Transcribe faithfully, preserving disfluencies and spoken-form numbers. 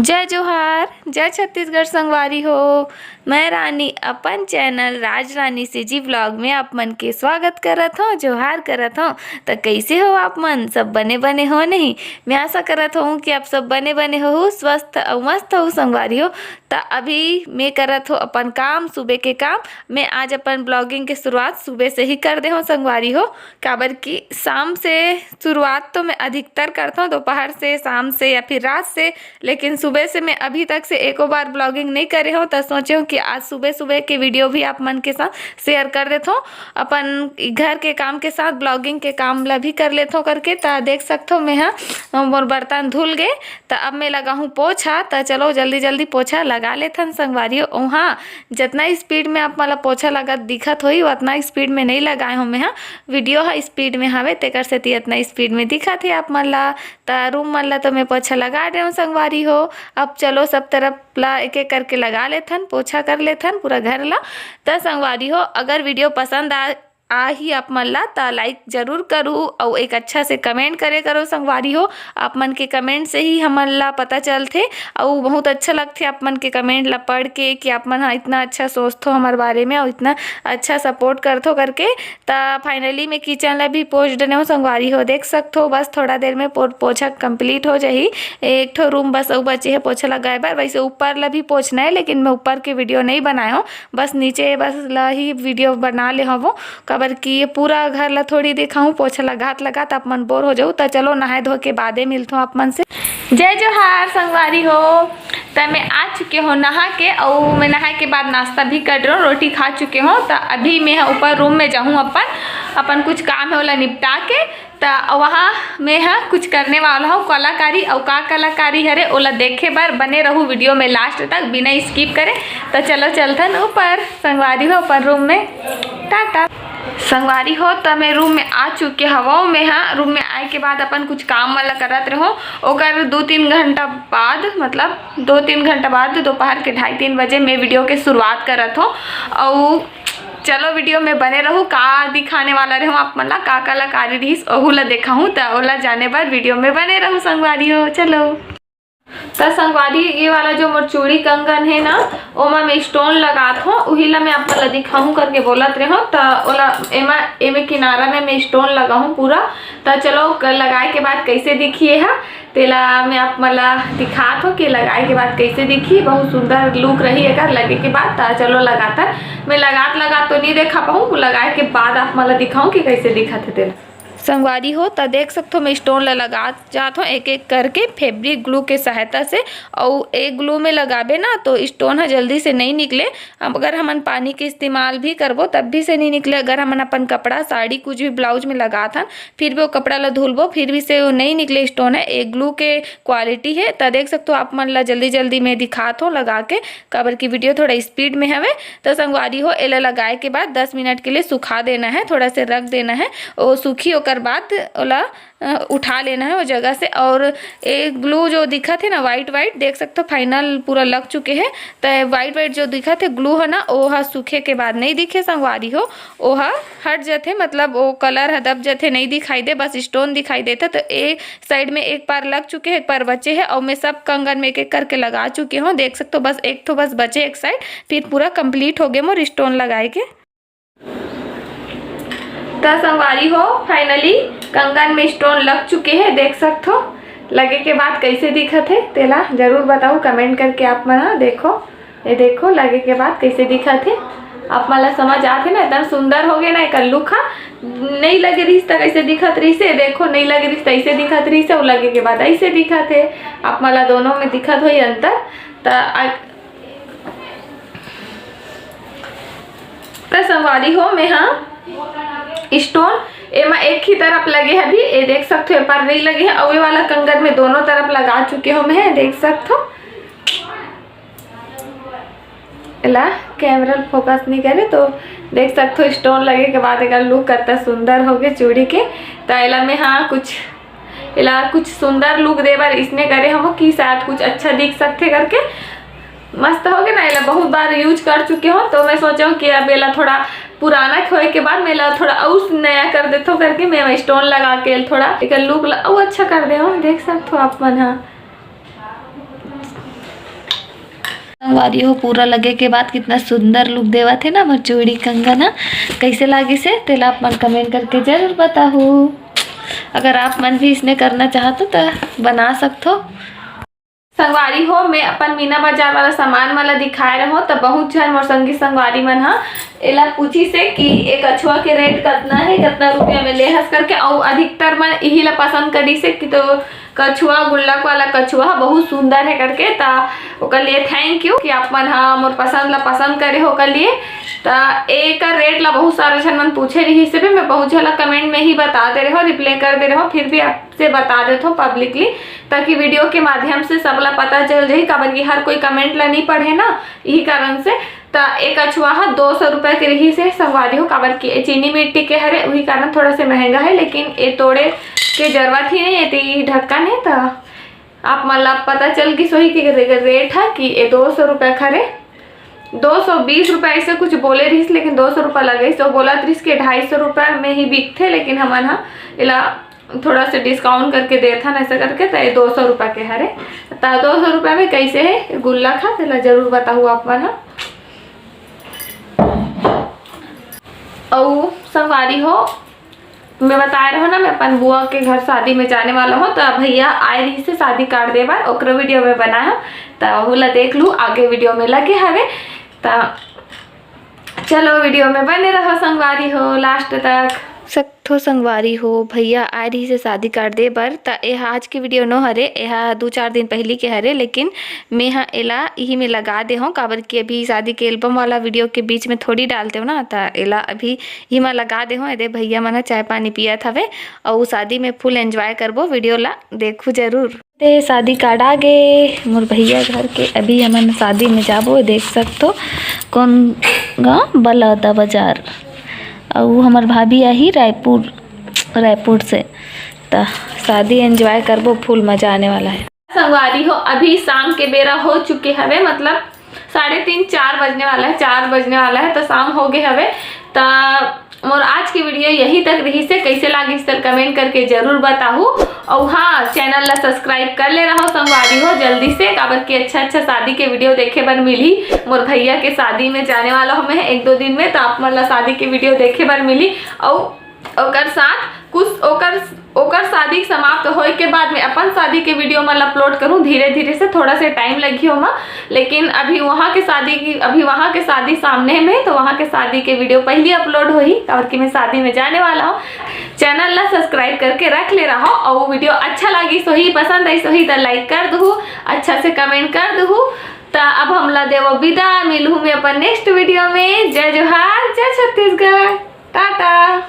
जय जोहार, जय छत्तीसगढ़ संगवारी हो। मैं रानी अपन चैनल राज रानी सीजी ब्लॉग में आप मन के स्वागत करत हौं, जोहार करत हौं। त कइसे हो आप मन? सब बने बने हो नहीं? मैं आशा करत हौं कि आप सब बने बने हो, स्वस्थ अउ मस्त हो संगवारी हो। त अभी मैं करत हौं अपन काम, सुबह के काम। मैं आज अपन ब्लॉगिंग के शुरुआत सुबह से ही कर दे हौं संगवारी हो, काबर कि शाम से शुरुआत तो मैं अधिकतर करत हौं, दोपहर से, शाम से या फिर रात से, लेकिन सुबह से मैं अभी तक से एको बार ब्लॉगिंग नहीं करे हौं। त सोचे हौं कि आज सुबह सुबह के वीडियो भी आप मन के साथ शेयर कर देत हौं। अपन घर के काम के साथ ब्लॉगिंग के काम ला भी कर लेत हौं करके। त देख सकत हो मैं हा, मोर बर्तन धुल गे, त अब मैं लगाहूँ पोछा। त चलो जल्दी जल्दी पोछा लगा लेथन संगवारी हो। हाँ, जितना स्पीड में आप मन ला पोछा लगत दिखत होही, उतना स्पीड में नहीं लगाए हौं मैं हा। वीडियो हा स्पीड में हवे, तेकर सेती इतना स्पीड में दिखत हे आप मन ला। त रूम मन ला तो मैं पोछा लगा दे हौं संगवारी हो। अब चलो सब तरफ ला एक एक करके लगा लेथन, पोछा कर लेथन पूरा घर ला। त संगवारी हो, अगर वीडियो पसंद आ आही आप मन ला, त लाइक जरूर करू अउ एक अच्छा से कमेंट करे करो संगवारी हो। आप मन के कमेंट से ही हमन ला पता चलथे अउ बहुत अच्छा लगथे आप मन के कमेंट ला पढ़ के कि आप मन ह इतना अच्छा सोचथो हमर बारे में अउ इतना अच्छा सपोर्ट करथो करके। त फाइनली मैं किचन ला भी पोछ डरे हौं संगवारी हो, देख सकथो। बस थोड़ा देर में पो-, पोछा कंप्लीट हो जाही। एक ठो रूम बस अउ बचे हे पोछा लगाए बर। वैसे ऊपर ला भी पोछना है, लेकिन मैं ऊपर के वीडियो नहीं बनाए हौं, बस नीचे बस ला ही वीडियो बना ले हवों, काबर कि ये पूरा घर ला थोड़ी देखाहूँ। पोछा लगात लगात आप मन बोर हो जाऊ। त चलो नहाए धो के बादे मिलथों आप मन से। जय जोहार संगवारी हो। त मैं आ चुके हौं नहा के, अउ मैं नहाए के बाद नाश्ता भी कर रहे हौं, रोटी खा चुके हौं। त अभी मैं ह ऊपर रूम में जाहूँ, अपन अपन कुछ काम है ओला निपटा के। त वहाँ मैं ह कुछ करने वाला हौं कलाकारी, अउ का कलाकारी हरे ओला देखे बर बने रहू वीडियो में लास्ट तक बिना स्किप करे। त चलो चलथन ऊपर संगवारी हो अपन रूम में। टाटा संगवारी हो। त मैं रूम में आ चुके हवौं। मैं ह रूम में आए के बाद अपन कुछ काम वाला करत रहूँ, ओकर दो तीन घंटा बाद, मतलब दो तीन घंटा बाद दोपहर के ढाई तीन बजे मैं वीडियो के शुरुआत करत हौं। अउ चलो वीडियो में बने रहू, का दिखाने वाला रहूँ आप मन ला, का कलाकारी रहीस ओहू ला देखाहूँ। त ओला जाने बर वीडियो में बने रहू संगवारी हो। चलो त संगवारी, ये वाला जो मोर चूड़ी कंगन है ना, ओमा मैं स्टोन लगात हौं, उही ला मैं आप मन ला दिखाहूँ करके बोलत रहूँ। त ओला एमा एमे किनारा में मैं स्टोन लगाहूँ पूरा। त चलो क-, लगाए के बाद कैसे दिखी ये हा, तेला मैं आप मन ला दिखात हौं कि लगाए के बाद कैसे दिखी। बहुत सुंदर लुक रही एकर लगे के बाद। त चलो लगाथन, मैं लगात लगात तो नहीं देखा पाहूँ, लगाए के बाद आप मन ला दिखाऊँ कि कैसे दिखत है तेला। संगवारी हो, त देख सकथो मैं स्टोन ला लगात जात हौं एक एक करके फेब्रिक ग्लू के सहायता से। अउ एक ग्लू में लगाबे ना तो स्टोन ह जल्दी से नहीं निकले। अब अगर हमन पानी के इस्तेमाल भी करबो तब भी से नहीं निकले। अगर हमन अपन कपड़ा, साड़ी, कुछ भी ब्लाउज में लगात हन, फिर भी वो कपड़ा ला धुलबो फिर भी से वो नहीं निकले स्टोन है। एक ग्लू के क्वालिटी है। त देख सकथो आप मन ला जल्दी जल्दी में दिखात हौं लगा के, काबर की वीडियो थोड़ा स्पीड में हवे। त संगवारी हो, एला लगाए के बाद दस मिनट के लिए सुखा देना है, थोड़ा से रख देना है। वो सूखी ओकर बाद ओला अ, उठा लेना है वो जगह से। और एक ग्लू जो दिखत है ना, वाइट वाइट, देख सकथो फाइनल पूरा लग चुके है। त वाइट वाइट जो दिखत है ग्लू है ना, वो ह सूखे के बाद नहीं दिखे संगवारी हो, वो ह हट जथे, मतलब वो कलर ह दब जथे, नहीं दिखाई दे, बस स्टोन दिखाई देथे। त एक साइड में एक पार लग चुके है, एक पार बचे है, और मैं सब कंगन में एक एक करके लगा चुके हूँ। देख सकथो बस एक ठो बस बचे एक साइड, फिर पूरा कंप्लीट हो गए मोर स्टोन लगाए के। त संगवारी हो, फाइनली कंगन में स्टोन लग चुके हैं। देख सकथो लगे के बाद कैसे दिखत है, तेला जरूर बताओ कमेंट करके आप मन ह। देखो, ये देखो लगे के बाद कैसे दिखत है, आप मन ला समझ आत है ना, एकदम सुंदर हो गए ना एकर लुक हा। नहीं लगे रहिस त कैसे दिखत रहिस है, देखो नहीं लगे रहिस त ऐसे दिखत रहिस है, और लगे के बाद ऐसे दिखत है। आप मन ला दोनों में दिखत होई अंतर। त आ- त संगवारी हो, मैं हा स्टोन एमा एक ही तरफ लगे है अभी, ये देख सकथो, ए पार नहीं लगे है, अउ ये वाला कंगन में दोनों तरफ लगा चुके हो मैं, देख सकथो। एला कैमरा फोकस नहीं करे तो देख सकथो, स्टोन लगे के बाद एकर लुक कतना सुंदर हो गए चूड़ी के। त एला मैं हा कुछ एला कुछ सुंदर लुक दे बर इसने करे हवो कि शायद कुछ अच्छा दिख सकथे करके। मस्त हो गए ना, एला बहुत बार यूज कर चुके हो, तो मैं सोचा हूँ कि अब एला थोड़ा पुराना होए के बाद मैं एला थोड़ा और नया कर देथो करके मैं स्टोन लगा के थोड़ा एकर लुक ला और अच्छा कर दे हूँ। देख सकथो आप मन हा। संगवारी हो, पूरा लगे के बाद कितना सुंदर लुक देवत हे ना हमर चूड़ी कंगन ह। कैसे लागिस हे तेला आप मन कमेंट करके जरूर बताहू। अगर आप मन भी इसने करना चाहत हो तो बना सकत हो। संगवारी हो, मैं अपन मीना बाजार वाला सामान मन ला दिखाए रहूं, त बहुत झन मोर संगी संगवारी मन ह एला पूछिस हे कि ए कछुआ के रेट कतना हे, कतना रुपया में ले हस करके। अउ अधिकतर मन इही ला पसंद करिस हे कि तो कछुआ, गुल्लक वाला कछुआ ह बहुत सुंदर हे करके। त ओकर लिए थैंक यू कि आप मन ह मोर पसंद ला पसंद करे हो ओकर लिए। त एकर रेट ला बहुत सारा झन मन पूछे रिहिस हे, मैं बहुत झन ला कमेंट में ही बता दे रहे हो, रिप्लाई कर दे रहे हो, फिर भी आपसे बता देत हो पब्लिकली, ताकि वीडियो के माध्यम से सबला पता चल जाही, काबर कि हर कोई कमेंट ला नहीं पढ़े ना, यही कारण से। त ए कछुआ ह दो सौ रुपया के रहिस हे संगवारी हो, काबर कि ए चीनी मिट्टी के हरे, उही कारण थोड़ा से महंगा हे, लेकिन ए तोड़े के जरूरत ही नहीं हे, ते ढक्कन हे। त आप मन ला पता चल गिस होही कि रे-, रेट ह कि ए दो सौ रुपया के हरे, दो सौ बीस रुपया ऐसे कुछ बोले रहिस, लेकिन दो सौ रुपया लगइस। तो बोलत रहिस कि ढाई सौ रुपया में ही बिकथे, लेकिन हमन ह एला थोड़ा से डिस्काउंट करके देथन ऐसा करके, त ए दो सौ रुपया के हरे। त दो सौ रुपया में कैसे हे गुल्लक ह, तेला जरूर बताहू आप मन ह। अउ संगवारी हो, मैं बताए रहो ना, मैं अपन बुआ के घर शादी में जाने वाला हूँ, त भैया आए रहिस हे शादी कार्ड दे बर, ओकरो वीडियो में बनाए हूँ, त ओहू ला देख लू, आगे वीडियो में लगे हवे। त चलो वीडियो में बने रहो संगवारी हो लास्ट तक। सकथो संगवारी हो, भैया आए रहिस हे शादी कार्ड दे बर, त एहा आज के वीडियो नो हरे, एहा दू चार दिन पहिली के हरे, लेकिन मैं ह एला इही में लगा दे हूँ, काबर कि अभी शादी के एल्बम वाला वीडियो के बीच में थोड़ी डालते हो ना, त एला अभी इही में लगा दे हूँ। एदे भैया मन ह चाय पानी पियत हवे, अउ शादी में फुल एंजॉय करबो, वीडियो ला देखू जरूर। ते शादी कार्ड आ गे मोर भैया घर के। अभी हमन शादी में जाबो, देख सकथो कौन गाँव, बलौदा बाजार। अउ हमर भाभी आही रायपुर, रायपुर से। त शादी एंजॉय करबो, फुल मजा आने वाला है। संगवारी हो, अभी शाम के बेरा हो चुके हवे, मतलब साढ़े तीन, चार बजने वाला है, चार बजने वाला है, त शाम हो गए हवे। त मोर आज के वीडियो यही तक रहिस हे। कैसे लागिस तेला कमेंट करके जरूर बताहू। अउ हाँ, चैनल ला सब्सक्राइब कर ले रहो संगवारी हो जल्दी से, काबर कि अच्छा अच्छा शादी के वीडियो देखे बर मिलही। मोर भैया के शादी में जाने वाला हूँ मैं एक दो दिन में, त आप मन ला शादी के वीडियो देखे बर मिलही। अउ ओकर साथ कुछ ओकर ओकर शादी समाप्त होए के बाद में अपन शादी के वीडियो मन ला अपलोड करूँ धीरे धीरे से, थोड़ा से टाइम लगही ओमा। लेकिन अभी वहाँ के शादी की अभी वहाँ के शादी सामने में, तो वहाँ के शादी के वीडियो पहली अपलोड होही, काबर कि मैं शादी में जाने वाला हूँ। चैनल ला सब्सक्राइब करके रख ले रहो, अउ वीडियो अच्छा लागिस होही, पसंद आइस होही त लाइक कर दुहू, अच्छा से कमेंट कर दुहू। त अब हमला देवो विदा, मिलहूँ मैं अपन नेक्स्ट वीडियो में। जय जोहार, जय छत्तीसगढ़, टाटा।